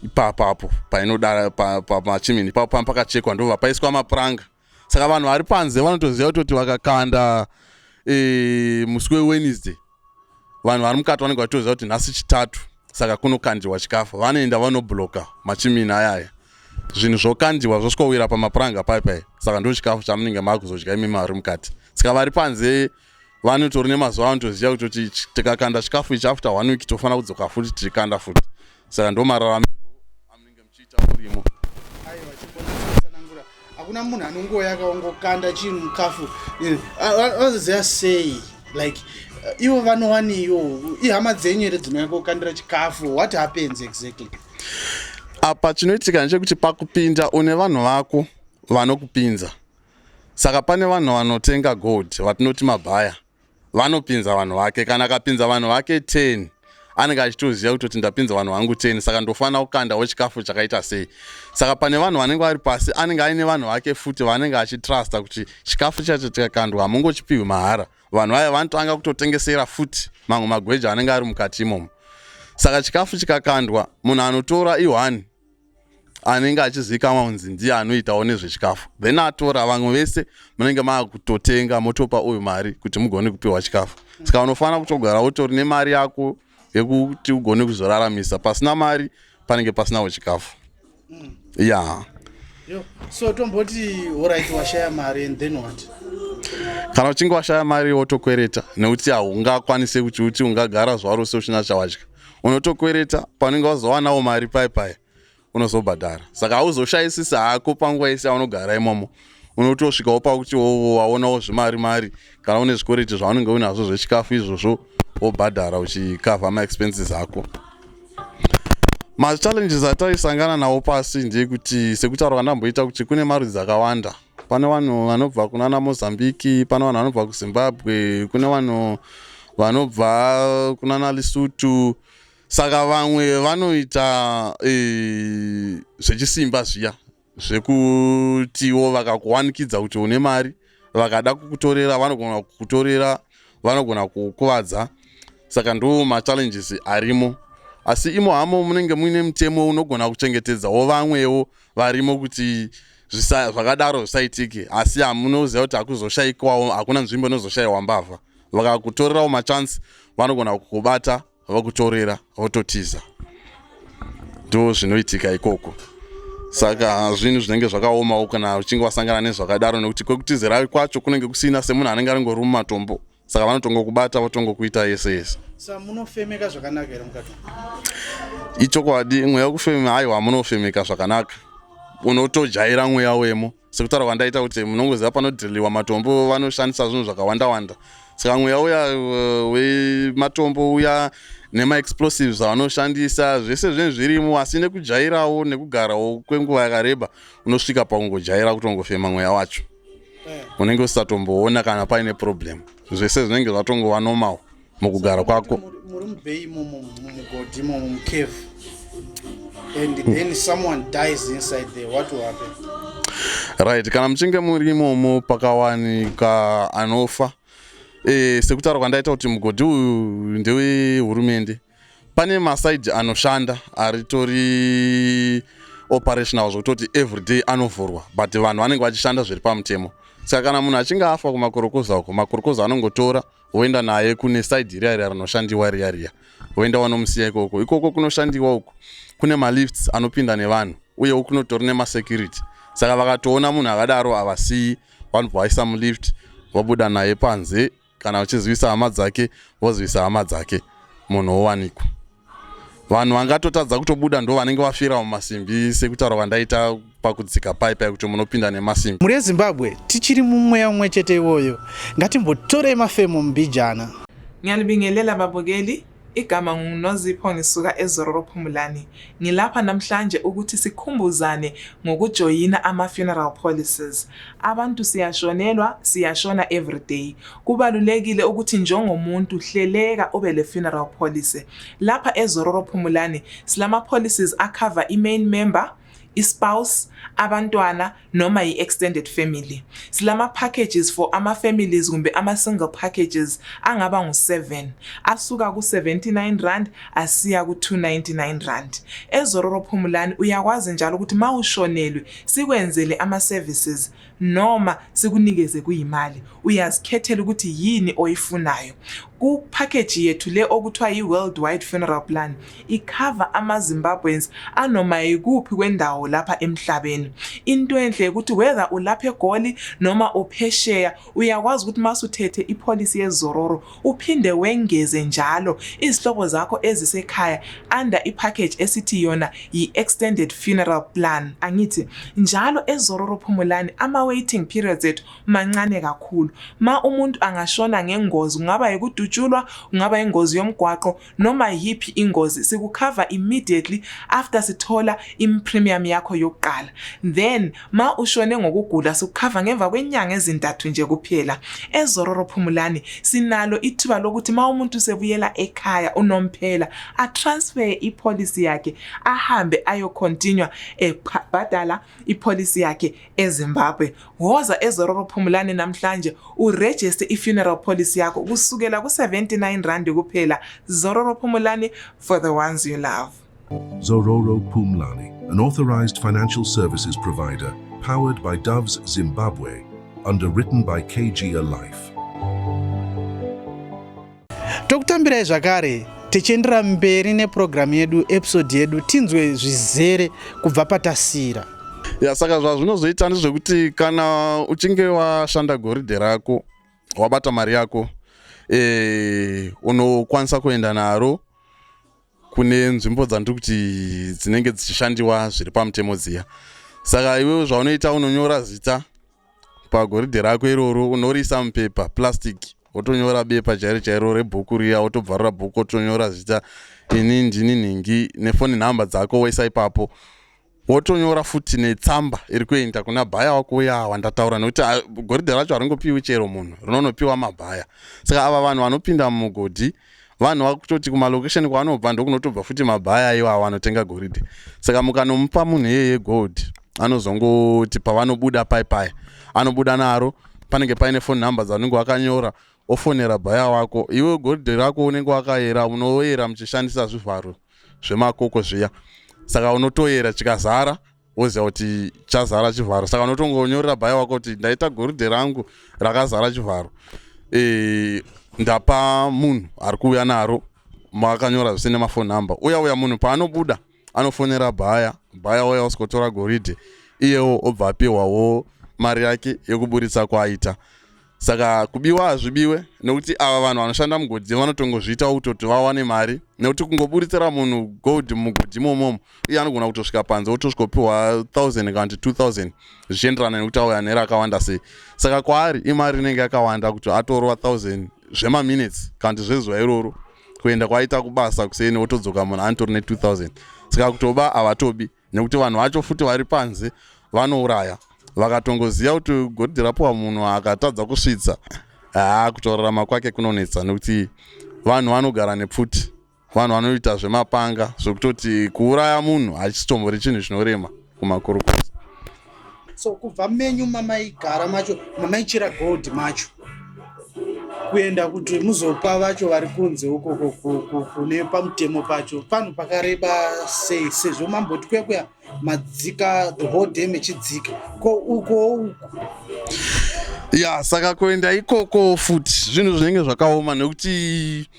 ipapapo painodara pamachimini ipapo panga pakachekwa ndobva paiswa mapuranga saka vanhu vari panze vanotoziva kutoti vakakanda e, musi wewednesday vanhu vari mukati vanenge vachitoziva kuti nhasi chitatu. Saka kunokandiwa chikafu, vanoenda vanobloka machimini ayaya, zvinhu zvokandiwa zvosvikowira pamapuranga pai pai. Saka ndo chikafu chamunenge maakuzodya imi mari mukati. Saka vari panze vanotori nemazuva vanotoziva kutoti tikakanda chikafu ichi, after one week tofanira kudzoka futi tichikanda futi. Saka ndo mararamiro amunenge muchiita murimo. Aiwa, chimbonatsanangura. Hakuna munhu anongouya akaongokanda chinhu mukafu. Vanoziva sei? Like ivo vanowaniyo? Ihama dzenyu here dzinouya kokandira chikafu? What happens exactly? Apa chinoitika ndechekuti pakupinda une vanhu vako vanokupinza. Saka pane vanhu vanotenga gold vatinoti mabhaya, vanopinza vanhu vake. Kana akapinza vanhu vake 10, anenge achitoziva kutoti ndapinza vanhu vangu 10, saka ndofanira kukandawo chikafu chakaita sei. Saka pane vanhu vanenge vari pasi, anenge aine vanhu vake futi vanenge achitrusta kuti chikafu chacho chikakandwa hamungochipiwi mahara. Vanhu vaya vanotanga kutotengesera futi mamwe magweja anenge ari mukati imomo. Saka chikafu chikakandwa, munhu anotora i1 anenge achizivikanwa kunzi ndiye anoitawo nezvechikafu. Then atora, vamwe vese munenge maakutotenga, motopa uyu mari kuti mugone kupiwa chikafu. Saka unofanira kutogara utori nemari yako yekuti ugone kuzoraramisa. Pasina mari panenge pasinawo chikafu, ya. Yo, so tomboti alright, washaya mari, and then what? Kana uchinge washaya mari, wotokwereta, nekuti haungakwanisi kuti uti ungagara zuva rose usina chawadya. Unotokwereta, panenge wazowanawo mari pai pai unozobhadhara. Saka hauzoshayisisi hako panguva yese yaunogara imomo. Unotosvikawo pakuti waonawo zvimari mari, kana une zvikwereti zvaunenge unazvo zvechikafu izvozvo, wobhadhara uchicover maexpenses ako. Machallenges ataisangana nawo pasi ndeyekuti, sekutaura kwandamboita, kuti kune marudzi akawanda. Pane vanhu vanobva kunana Mozambiki, pane vanhu vanobva kuZimbabwe, kune vanhu vanobva kunana Lesotho. Saka vamwe vanoita zvechisimba zviya zvekutiwo vakakuwanikidza kuti une mari, vakada kukutorera vanogona kukutorera, vanogona kukuvadza. Saka ndo machallenges arimo. Asi imo hamo munenge muine mutemo unogona kuchengetedzawo vamwewo varimo kuti zvakadaro zvisaitike. Asi hamunoziva kuti hakuzoshayikwawo, hakuna nzvimbo inozoshayiwa mbavha. Vakakutorerawo machansi, vanogona kukubata, vokutorera, vototiza. Ndo zvinoitika ikoko. Saka zvinhu zvinenge zvakaomawo kana uchinge wasangana nezvakadaro, nekuti kwekutizira kwacho kunenge kusina, semunhu anenge aringori mumatombo. Saka vanotongokubata, votongokuita yese yese. Sa munofemeka zvakanaka here mukati? Ichokwadi, mweya wekufema, aiwa, munofemeka zvakanaka. Unotojaira mweya wemo. Sekutaura kwandaita kuti munongoziva panodhiriliwa matombo vanoshandisa zvinhu zvakawanda wanda. Saka mweya uya wematombo uya nemaexplosives avanoshandisa, zvese zvinenge zvirimo. Asi nekujairawo, nekugarawo kwenguva yakareba, unosvika pakungojaira kutongofema mweya wacho. Unenge usisatomboona kana paine problem. Zvese zvinenge zvatongova normal mukugara kwako. Muri mubay imomo, mumugodhi imomo, mucave, and then someone dies inside there, what will happen? Right, kana muchinge muri imomo pakawanika anofa, sekutaura kwandaita kuti mugodhi uyu ndewehurumende, pane masaidi anoshanda aritori operational, zvekutoti everyday anovhurwa, but vanhu vanenge vachishanda zviri pamutemo. Saka kana munhu achinge afa kumakorokoza uko, makorokoza anongotora voenda naye kune saidi riya riya rinoshandiwa riya riya, voenda vanomusiya ikoko. Ikoko kunoshandiwa uku kune malifts anopinda nevanhu, uyewo kunotori nemasecurity. Saka vakatoona munhu akadaro havasiyi, vanobva vaisa mulift, vobuda naye panze. Kana vachizivisa hama dzake, vozivisa hama dzake, munhu owanikwa. Vanhu vangatotadza kutobuda ndo vanenge vafira mumasimbi, sekutaura kwandaita pakudzika pai pai kuti munopinda nemasimbi. Mhuri yeZimbabwe, tichiri mumweya mumwe chete iwoyo. Ngatimbotorei mafemo mbijana. Ngiyalibingelela babukeli, igama nguNozipho, ngisuka eZororo Phumulani. Ngilapha namhlanje ukuthi sikhumbuzane ngokujoyina ama-funeral policies. Abantu siyashonelwa, siyashona everyday. Kubalulekile ukuthi njengomuntu hleleka ube le funeral policy. Lapha eZororo Phumulani silama policies acover i-main member, i-spouse, abantwana noma i-extended family. Silama packages for ama-families kumbe ama-single packages angaba ngu-7, asuka ku-R79 asiya ku-R299. EZororo Phumulani uyakwazi njalo ukuthi ma ushonelwe sikwenzele ama-services. Noma sikunikeze kuyimali, uyazikhethela ukuthi yini oyifunayo. Ku-package yethu le okuthiwa yi-Worldwide Funeral Plan, ikhava ama-Zimbabweans anoma yikuphi kwendawo lapha emhlabeni. Into enhle ukuthi whether ulapha eGoli noma uphesheya, uyakwazi ukuthi masuthethe ipolicy yeZororo uphinde wengeze njalo izihlobo zakho ezisekhaya under ipackage esithi yona yi-extended funeral plan. Angithi njalo eZororo Phumulani ama-waiting periods ethu mancane kakhulu. Ma umuntu angashona ngengozi, kungaba yikudutshulwa, kungaba ingozi yomgwaqo, noma yiphi ingozi, sikukhava immediately after sithola i-premium yakho yokuqala. Then ma ushone ngokugula, sikukhava ngemva kwenyanga ezintathu nje kuphela. EZororo Phumulani sinalo ithuba lokuthi ma umuntu sebuyela ekhaya unomphela, atransfer ipolicy yakhe, ahambe ayocontinue ebhadala ipolicy yakhe eZimbabwe. Woza eZororo Phumulani namhlanje, uregister i-funeral policy yakho kusukela ku-79 rand kuphela. Zororo Phumulani, for the ones you love. Zororo Phumlani, an authorized financial services provider powered by Doves Zimbabwe, underwritten by KG Life. Tokutambirai zvakare tichiendera mberi nepurogiramu yedu, episode yedu, tinzwe zvizere kubva patasira. Ya, saka zvazvinozoita ndezvekuti kana uchinge washanda goridhe rako, wabata mari yako, unokwanisa kuenda naro kune nzvimbo dzandiri kuti dzinenge dzichishandiwa zviri pamutemo dziya. Saka iwewe zvaunoita, unonyora zita pagoridhe rako iroro, unoriisa mupepa plastic, wotonyora bepa chairo chairo rebhuku riya, wotobvarura bhuku, wotonyora zita, "Ini ndini nhingi," nefoni nhamba dzako woisa ipapo, wotonyora futi netsamba iri kuenda kuna buyer wako uya wandataura, nekuti goridhe racho haringopiwi chero munhu, rinonopiwa mabuyer. Saka ava vanhu vanopinda mumugodhi, vanhu vakutoti kumalokesheni kwavanobva ndokunotobva futi mabuyer iwawo anotenga goridhe. Saka mukanomupa munhu iyeye gold, anozongoti pavanobuda pai pai anobuda naro, panenge paine phone number dzavanenge vakanyora, ofonera buyer wako. Iwe goridhe rako unenge wakayera, unoyera muchishandisa zvivharo zvemakoko zviya. Saka unotoyera, chikazara woziva kuti chazara chivharo. Saka unotongonyorera buyer wako kuti, "Ndaita goridhe rangu rakazara chivharo, ndapa munhu ari kuuya naro." Makanyora zvese nemafone number. Uya uya munhu paanobuda anofonera buyer, buyer uya usikotora goridhe, iyewo obva apiwawo mari yake yekuburitsa kwaaita. Saka kubiwa hazvibiwe, nekuti ava vanhu vanoshanda mugodhi vanotongozviita kutoti vawane mari, nekuti kungoburitsira munhu gold mugodhi imomomo, iye anogona kutosvika panze otosvikopiwa 1000 kana kuti 2000, zvichienderana nekuti auya nerakawanda sei. Saka kwaari imari inenge yakawanda kuti atorwa 1000 zvemaminutes kana kuti zvezuva iroro. Kuenda kwaita kubasa kuseni, wotodzoka, munhu anotori ne2000. Saka kutoba havatobi, nekuti vanhu vacho futi vari panze vanouraya. Vakatongoziva kuti goridhe rapiwa munhu akatadza kusvitsa, haa, kutorarama kwake kunonetsa, nekuti vanhu vanogara nepfuti, vanhu vanoita zvemapanga, zvekutoti kuuraya munhu hachitombori chinhu chinorema kumakurukota. So kubva menyu mamaigara macho, mamaichera gold macho, kuenda kuti muzopa vacho vari kunze ukoko kune pamutemo pacho, panhu pakareba sei, sezvo mamboti kuya kuya madzika the whole day mechidzika ko uko uko? Ya, saka kuenda ikoko futi zvinhu zvinenge zvakaoma, nekuti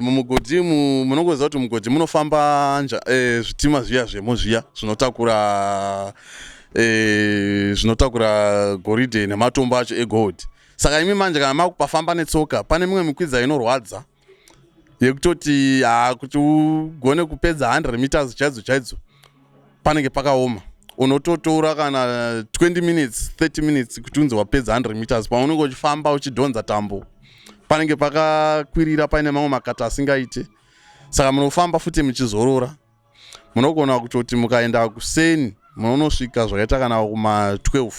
mumugodhi munongoziva kuti mugodhi munofamba zvitima zviya zvemo zviya zvinotakura goridhe nematombo acho egold. Saka imi manje kana makupafamba netsoka, pane mimwe mikwidza inorwadza yekutoti ha, kuti ugone kupedza 100 meters chaidzo chaidzo panenge pakaoma. Unototora kana 20 minutes, 30 minutes kuti unzi wapedza 100 meters, paunenge uchifamba uchidhonza tambo. Panenge pakakwirira, paine mamwe makata asingaite. Saka munofamba futi muchizorora. Munogona kutoti mukaenda kuseni, munonosvika zvakaita kana kuma12,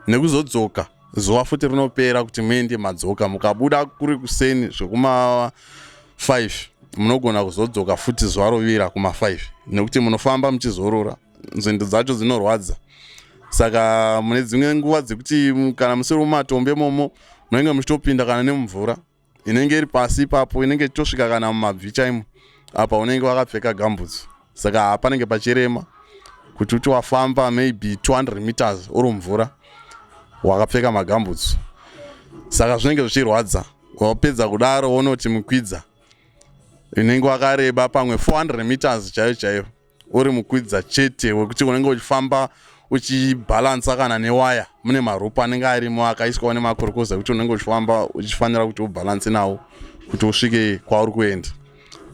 nekuzodzoka zuva futi rinopera kuti muende madzoka. Mukabuda kuri kuseni zvekuma5, munogona kuzodzoka futi zuva rovira kuma5, nekuti munofamba muchizorora, nzendo dzacho dzinorwadza. Saka mune dzimwe nguva dzekuti kana musiri mumatombo imomo, munenge muchitopinda kana nemumvura inenge iri pasi ipapo, inenge ichitosvika kana mumabvi chaimo. Apa unenge wakapfeka gambutsu, saka panenge pachirema. Kuti uti wafamba maybe 200 meters uri mvura wakapfeka magambutsu, saka zvinenge zvichirwadza. Wapedza kudaro wonoti mukwidza unenge wakareba pamwe 400 meters chaiyo chaiyo, uri mukwidza chete wekuti unenge uchifamba uchibhalansa kana newaya. Mune marope anenge arimo akaiswawo nemakorokoza ekuti unenge uchifamba uchifanira kuti ubhalanse nawo kuti usvike kwauri kuenda.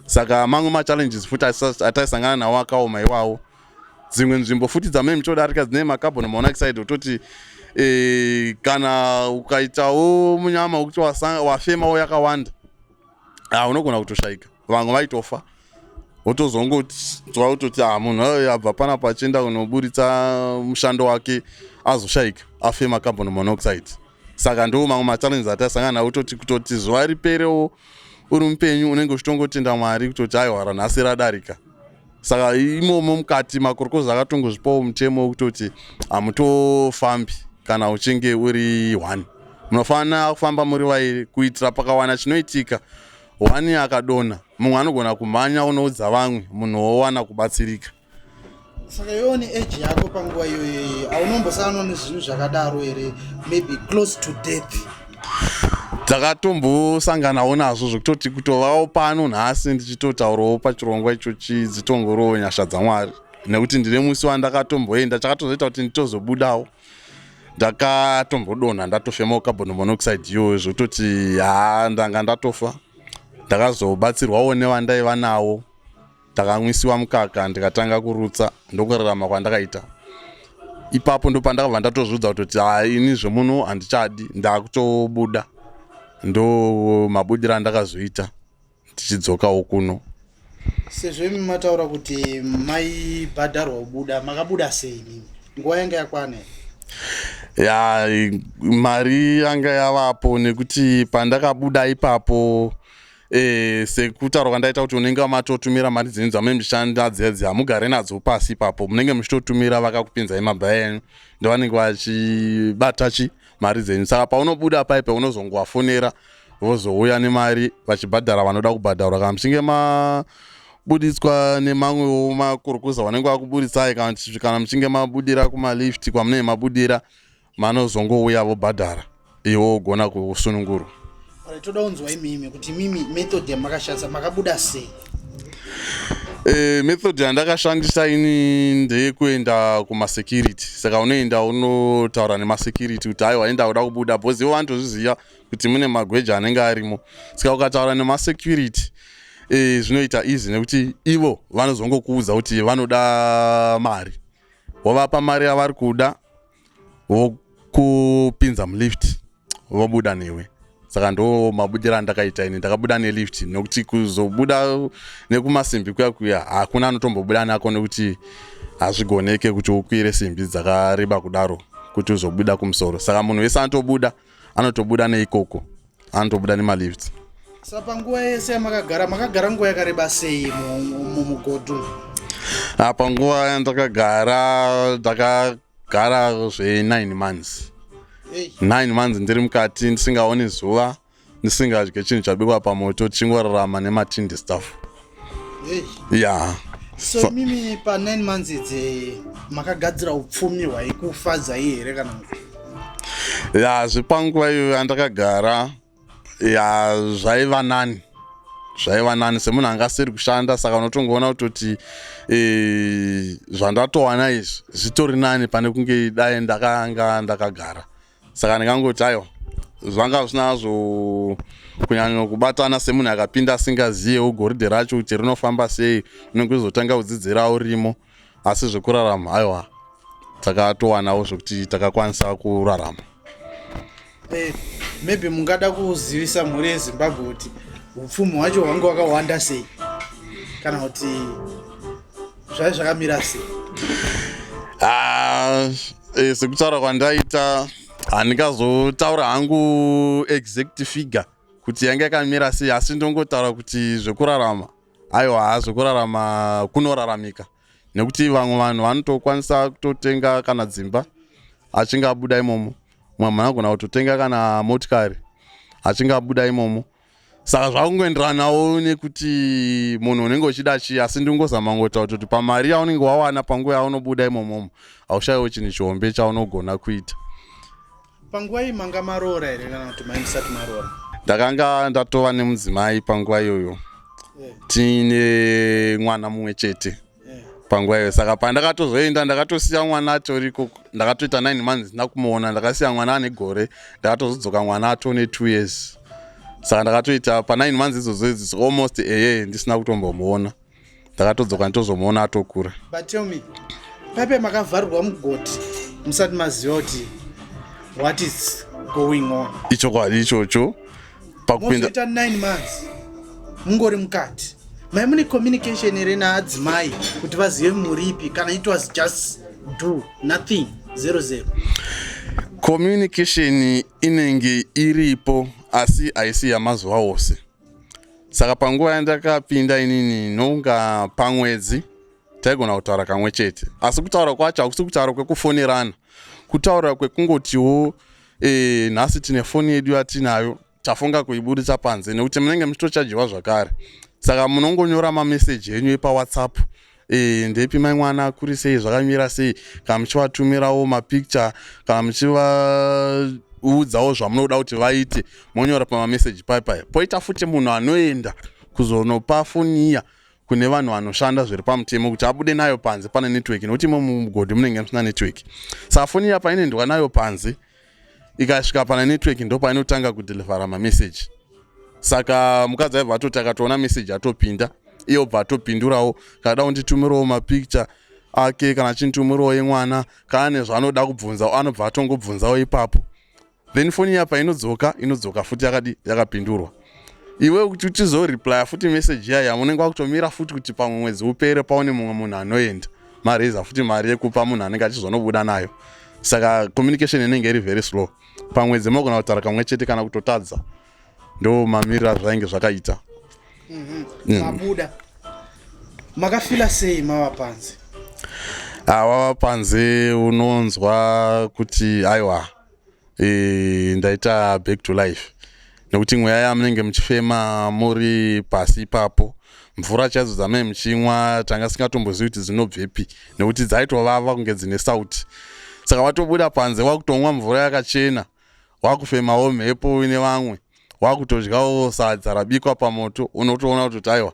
Saka mamwe machallenges futi ataisangana nawo akaoma iwawo. Dzimwe nzvimbo futi dzamune muchodarika dzine macarbon monoxide, utoti kana ukaitawo munyama wekuti wafemawo yakawanda, unogona kutoshayika. Vamwe vaitofa, wotozongonzwa kutoti ah, munhu abva panapa achienda kunoburitsa mushando wake azoshayika afema carbon monoxide. Saka ndo mamwe machallenges ataisangana nawo, kutoti kutoti zuva riperewo uri mupenyu unenge uchitongotenda Mwari kutoti aiwa, ranhasi radarika. Saka imomo mukati makorokoza akatongozvipawo mutemo wekutoti hamutofambi kana uchinge uri one, munofanira kufamba muri vairi kuitira pakawana chinoitika, one akadonha, mumwe anogona kumhanya unoudza vamwe, munhu wowana kubatsirika. Saka iwewo neage yako panguva iyoyo, haunombosangana nezvinhu zvakadaro here, maybe close to death? Takatombosanganawo nazvo zvekutoti kutovawo pano nhasi ndichitotaurawo pachirongwa ichochi dzitongorowo nyasha dzaMwari, nekuti ndine musi wandakatomboenda chakatozoita kuti nditozobudawo, ndakatombodonha ndatofemawo carbon monoxide iyoyo zvekutoti ha, ndanga ndatofa. Ndakazobatsirwawo nevandaiva nawo, ndakamwisiwa mukaka ndikatanga kurutsa, ndokurarama kwandakaita ipapo. Ndopandakabva ndatozviudza kutoti ha, ini zvemuno handichadi, ndakutobuda. Ndo mabudiro andakazoita tichidzokawo kuno. Sezvo imi mataura kuti maibhadharwa kubuda, makabuda sei mimi? Nguva yanga yakwana here? Ya, mari yanga yavapo, nekuti pandakabuda ipapo, sekutaura kwandaita kuti unenge matotumira mari dzenyu dzamunenge muchishanda dziya dziya, hamugare nadzo pasi ipapo, munenge muchitotumira vakakupinzai mabhaya enyu, ndovanenge vachibata chi mari dzenyu. Saka paunobuda paipe unozongovafonera, vozouya nemari vachibhadhara vanoda kubhadharwa, kana muchinge mabuditswa nemamwewo makurukuza vanenge vakuburitsai, kana muchinge mabudira kumalift kwamunenge mabudira, manozongouya vobhadhara, iwe wogona kusunungurwa. Alright, toda kunzwa imimi kuti mimi method yamakashandisa, makabuda sei? Method yandakashandisa ini ndeyekuenda kumasecurity. Saka unoenda unotaura nemasecurity kuti aiwa, enda kuda kubuda, because ivo vanotozviziva kuti mune magweja anenge arimo. Saka ukataura nemasecurity, zvinoita easy nekuti ivo vanozongokuudza kuti vanoda mari, wovapa mari yavari kuda, vokupinza mulift, vobuda newe. Saka ndo mabudiro andakaita ini, ndakabuda nelift, nekuti kuzobuda nekumasimbi kuya kuya hakuna anotombobuda nako, nekuti hazvigoneke kuti ukwire simbi dzakareba kudaro kuti uzobuda kumusoro. Saka munhu wese anotobuda, anotobuda neikoko, anotobuda nemalift. Sa panguva yese yamakagara, makagara nguva yakareba sei mumugodhi? Panguva yandakagara, ndakagara zve9 months. 9 months ndiri mukati, ndisingaoni zuva, ndisingadye chinhu chabikwa pamoto, tichingorarama nematindi stuff. Ya. So imimi pa9 months idzi makagadzira upfumi hwaikufadzai here kana? Ya, zvepanguva iyoyo yandakagara, ya, zvaiva nani, zvaiva nani semunhu anga asiri kushanda. Saka unotongoona kutoti zvandatowana izvi zvitori nani pane kunge dai ndakanga ndakagara. Saka ndingangoti aiwa, zvanga zvinazvo kunyanya kubatana semunhu akapinda asingaziyewo goridhe racho kuti rinofamba sei, unenge uzotanga kudzidzira urimo. Asi zvekurarama, aiwa, takatowanawo zvekuti takakwanisa kurarama. Maybe mungada kuzivisa mhuri yeZimbabwe kuti upfumi hwacho hwange hwakawanda sei, kana kuti zvai zvakamira sei? Ah, sekutaura kwandaita, handingazotaura hangu exact figure kuti yanga yakamira sei, asi ndongotaura kuti zvekurarama, aiwa, zvekurarama kunoraramika, nekuti vamwe vanhu vanotokwanisa kutotenga kana dzimba achinge abuda imomo. Mumwe munhu anogona kutotenga kana motikari achinge abuda imomo. Saka zvakungoenderanawo nekuti munhu unenge uchida chii, asi ndingozama kungotaura kuti pamari yaunenge wawana panguva yaunobuda imomomo haushayiwo chinhu chihombe chaunogona kuita. Panguva iyi manga maroora here kana kuti mai musati maroora? Ndakanga ndatova nemudzimai panguva iyoyo, tiine mwana mumwe chete panguva iyoyo. Saka pandakatozoenda ndakatosiya mwana atoriko, ndakatoita 9 months ndisina kumuona. Ndakasiya mwana ane gore, ndakatozodzoka mwana atone 2 years. Saka ndakatoita pa 9 months idzodzo idzi almost a year ndisina kutombomuona. Ndakatodzoka nditozomuona atokura. But tell me, paipe makavharirwa mugodhi musati maziva kuti what is going on? Ichokwadi ichocho. Pakupinda mozoita 9 months mungori mukati, mai mune communication here naadzimai kuti vazive muripi, kana it was just do nothing, 00? Communication inenge iripo, asi haisi yamazuva ose. Saka panguva yandakapinda inini, nonga pamwedzi taigona kutaura kamwe chete, asi kutaura kwacho hakusi kutaura kwekufonerana, kutaura kwekungotiwo nhasi tine foni yedu yatinayo, tafunga kuibudisa panze, nekuti munenge muchitochajiwa zvakare. Saka munongonyora mameseji enyu epaWhatsApp, ndepi mai mwana, kuri sei, zvakamira sei, kana muchivatumirawo mapicture, kana muchivaudzawo zvamunoda kuti vaite, monyora pamameseji pai. Poita futi munhu anoenda kuzonopa foni iya kune vanhu vanoshanda zviri pamutemo kuti abude nayo panze pane network, nekuti imo mumugodhi munenge musina network. Saka foni iya painoendwa nayo panze, ikasvika pana network, ndo painotanga kudhilivhara mameseji. Saka mukadzi aibva atoti akatoona meseji atopinda, iye obva atopindurawo. Kana da kunditumirawo mapicture ake, kana achinditumirawo yemwana, kana nezvaanoda kubvunza, anobva atongobvunzawo ipapo. Then foni iya painodzoka, inodzoka futi yakadi yakapindurwa. Iwe kuti uchizoreplya futi meseji iya, yamunenge wakutomira futi kuti pamwe mwedzi upere, paone mumwe munhu anoenda mareza futi mari yekupa munhu anenge achizonobuda nayo. Saka communication inenge iri very slow. Pamwedzi mogona kutaura kamwe chete kana kutotadza. Ndo mamiriro azvainge zvakaita. Mabuda, makafila sei mava panze? Wava panze unonzwa kuti aiwa, ndaita back to life, nekuti mweya yamunenge muchifema muri pasi ipapo, mvura chaidzo dzamai muchimwa tanga singatombozivi kuti dzinobvepi, nekuti dzaitovava kunge dzine sauti. Saka watobuda panze, wakutomwa mvura yakachena, wakufemawo mhepo ine vamwe, wakutodyawo sadza rabikwa pamoto, unotoona kuti aiwa,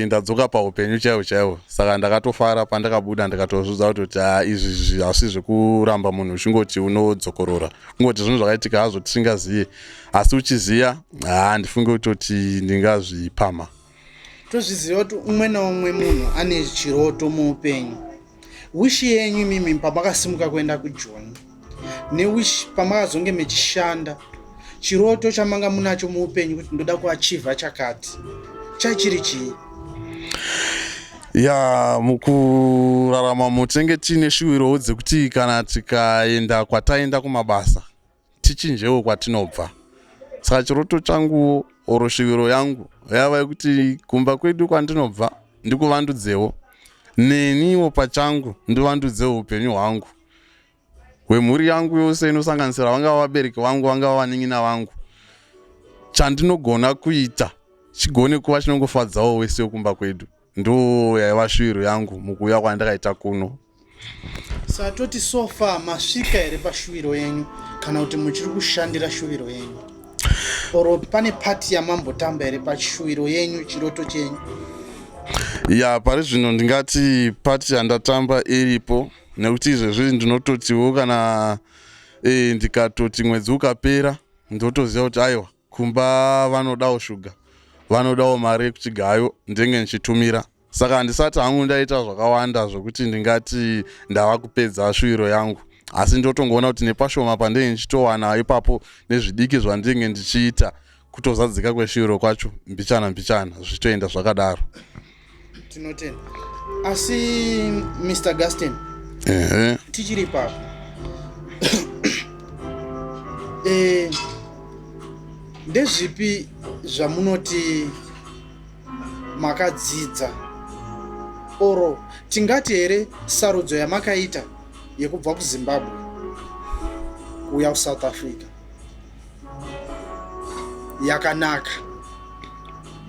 ndadzoka paupenyu chaiwo chaiwo. Saka ndakatofara pandakabuda, ndikatozvidza kuti izvi hasi zvekuramba munhu uchingoti unodzokorora, kungoti zvinhu zvakaitika hazvo tisingaziye, asi uchiziya, haa, ndifunge kutoti ndingazvipama. Tozviziva kuti umwe naumwe munhu ane chiroto muupenyu. Wish yenyu imimi pamakasimuka kuenda kuJoni, newish pamakazonge mechishanda, chiroto chamanga munacho muupenyu kuti ndoda kuachivha chakati, chachiri chii? Ya, mukurarama mutinenge tiine shuwirowo dzekuti kana tikaenda kwataenda kumabasa, tichinjewo kwatinobva. Saka chiroto changu oro shuviro yangu yava yekuti kumba kwedu kwandinobva ndikuvandudzewo, neniwo pachangu ndivandudzewo upenyu hwangu, hwemhuri yangu yose, inosanganisira vangava vabereki vangu, vangava vanin'ina vangu. Chandinogona kuita chigone kuva chinongofadzawo wese wekumba kwedu. Ndo yaiva shuviro yangu mukuuya kwandakaita kuno. Saka toti so far masvika here pashuviro yenyu, kana kuti muchiri kushandira shuviro yenyu, or pane part yamambotamba here pashuviro yenyu, chiroto chenyu? Ya, pari zvino ndingati part yandatamba iripo, nekuti izvezvi ndinototiwo kana ndikatoti mwedzi ukapera, ndotoziva kuti aiwa, kumba vanodawo shuga, vanodawo mari yekuchigayo, ndenge ndichitumira. Saka handisati hangu ndaita zvakawanda zvokuti ndingati ndava kupedza shuviro yangu, asi ndotongoona kuti nepashoma pandenge ndichitowana ipapo nezvidiki zvandinge ndichiita, kutozadzika kweshuviro kwacho mbichana mbichana zvichitoenda zvakadaro. Tinotenda. Asi Mr Gaston, tichiri ipapo, ndezvipi zvamunoti makadzidza, oro tingati here sarudzo yamakaita yekubva kuZimbabwe kuuya kuSouth Africa? Yakanaka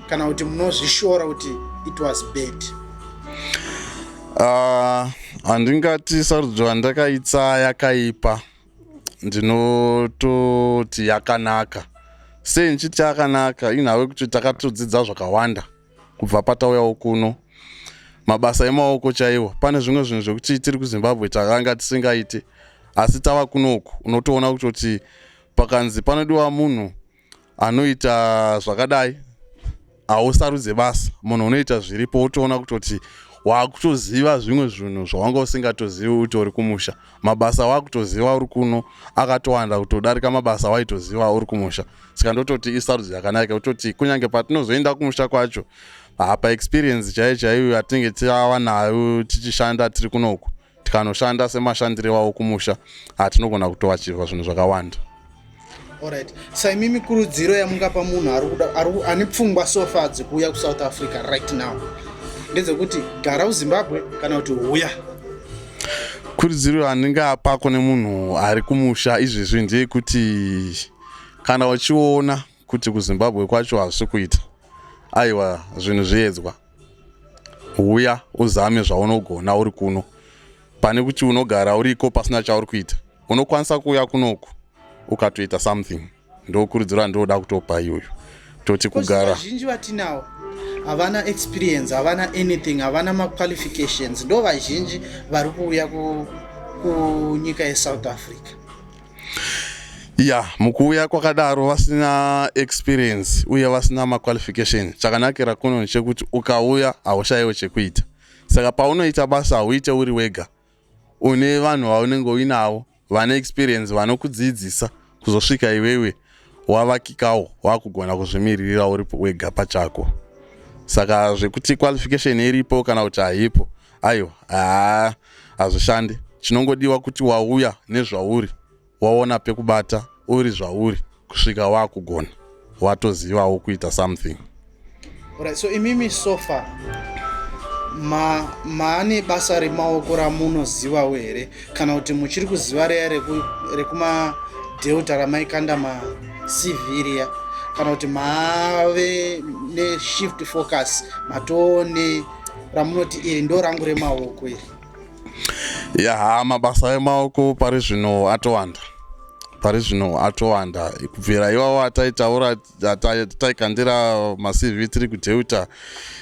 kana kuti munozvishora kuti it was bad? Handingati sarudzo yandakaita yakaipa, ndinototi yakanaka. Sei ndichiti yakanaka? Inhau yekuti takatodzidza zvakawanda kubva patauyawo kuno, mabasa emaoko chaiwo. Pane zvimwe zvinhu zvekuti tiri kuZimbabwe takanga tisingaiti, asi tava kunoku unotoona kutoti pakanzi panodiwa munhu anoita zvakadai, hausarudze basa, munhu unoita zviripo. Wotoona kutoti waakutoziva zvimwe zvinhu zvawanga usingatozivi utori kumusha. Mabasa wakutoziva uri kuno akatowanda kutodarika mabasa waitoziva uri kumusha. Saka ndototi isarudzo yakanaka, kutoti kunyange patinozoenda kumusha kwacho, hapa experience chaiyo chaiyo yatinenge tava nayo tichishanda tiri kunoku, tikanoshanda semashandire wavo kumusha, hatinogona kutoachiever zvinhu zvakawanda. Alright, saimimi, kurudziro yamungapa munhu ane pfungwa so far dzekuuya kuSouth Africa right now ndedzekuti gara kuZimbabwe kana kuti huya? Kurudziro yandingapa kune munhu ari kumusha izvezvi ndeyekuti kana uchiona kuti kuZimbabwe kwacho hazvisi kuita, aiwa, zvinhu zviedzwa, huya uzame zvaunogona uri kuno, pane kuti unogara uriko pasina chauri kuita. Unokwanisa kuuya kunoku ukatoita something. Ndokurudziro yandinoda kutopa iyoyo, toti kugara Vazhinji vatinawo havana experience, havana anything, havana maqualifications, ndo vazhinji vari kuuya kunyika yeSouth Africa. Ya, mukuuya kwakadaro vasina experience uye vasina maqualification, chakanakira kuno ndechekuti ukauya haushayiwo chekuita. Saka paunoita basa hauite uri wega, une vanhu vaunenge uinavo vane experience vanokudzidzisa kuzosvika iwewe wavakikawo, wakugona kuzvimiririra uri wega pachako. Saka zvekuti qualification iripo kana kuti haipo, aiwa, haa, hazvishandi. Chinongodiwa kuti wauya nezvauri, waona pekubata uri zvauri kusvika wakugona, watozivawo kuita something. Alright, so imimi so far maane basa remaoko ramunozivawo here, kana kuti muchiri kuziva riya rekumaDelta ramaikanda maCV riya, kana kuti mave neshift focus, matoone ramunoti iri ndo rangu remaoko iri? Ya, mabasa emaoko pari zvino atowanda, pari zvino atowanda kubvira iwawo ataitaura taikandira maCV tiri kuDelta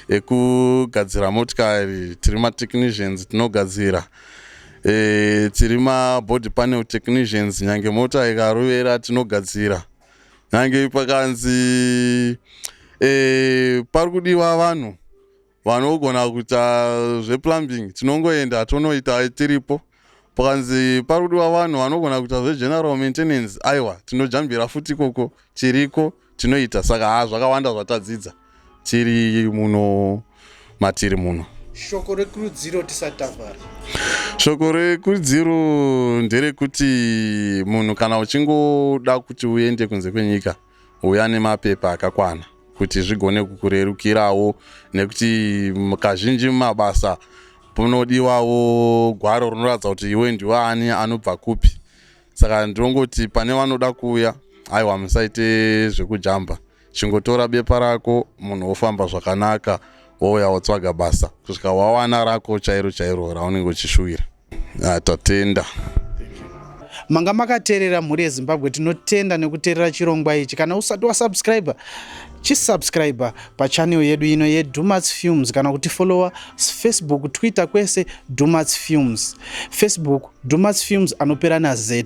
ekugadzira motikari. Tiri matechnicians, tinogadzira, tiri mabody panel technicians. Nyange mota ikarovera tinogadzira, nyange pakanzi pari kudiwa vanhu vanogona kuita zveplumbing, tinongoenda tonoita, tiripo. Pakanzi pari kudiwa vanhu vanogona kuita zvegeneral maintenance, aiwa, tinojambira futi ikoko, tiriko, tinoita. Saka haa, zvakawanda zvatadzidza tiri muno, matiri muno. Shoko rekurudziro tisati tavhara. Shoko rekurudziro nderekuti munhu kana uchingoda kuti uende kunze kwenyika, uya nemapepa akakwana kuti zvigone kukurerukirawo, nekuti kazhinji mumabasa munodiwawo gwaro rinoratidza kuti iwe ndiwe ani, anobva kupi. Saka ndinongoti pane vanoda kuuya, aiwa, musaite zvekujamba, chingotora bepa rako, munhu wofamba zvakanaka, wouya wotsvaga basa kusvika wawana rako chairo chairo raunenge uchishuwira. Ah, tatenda. Manga makateerera, mhuri yeZimbabwe, tinotenda nekuteerera chirongwa ichi. Kana usati wasubscribe, chisubscribe pachannel yedu ino yeDumats Films, kana kuti follower Facebook, Twitter, kwese Dumats Films. Facebook Dumats Films, anopera naZ.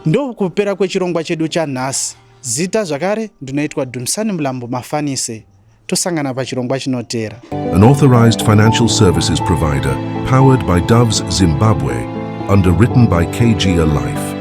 Ndokupera kwechirongwa chedu chanhasi. Zita zvakare ndinoitwa Dumisani Mulambo Mafanise. Tosangana pachirongwa chinoteera. An authorized financial services provider powered by Doves Zimbabwe, underwritten by KG Life.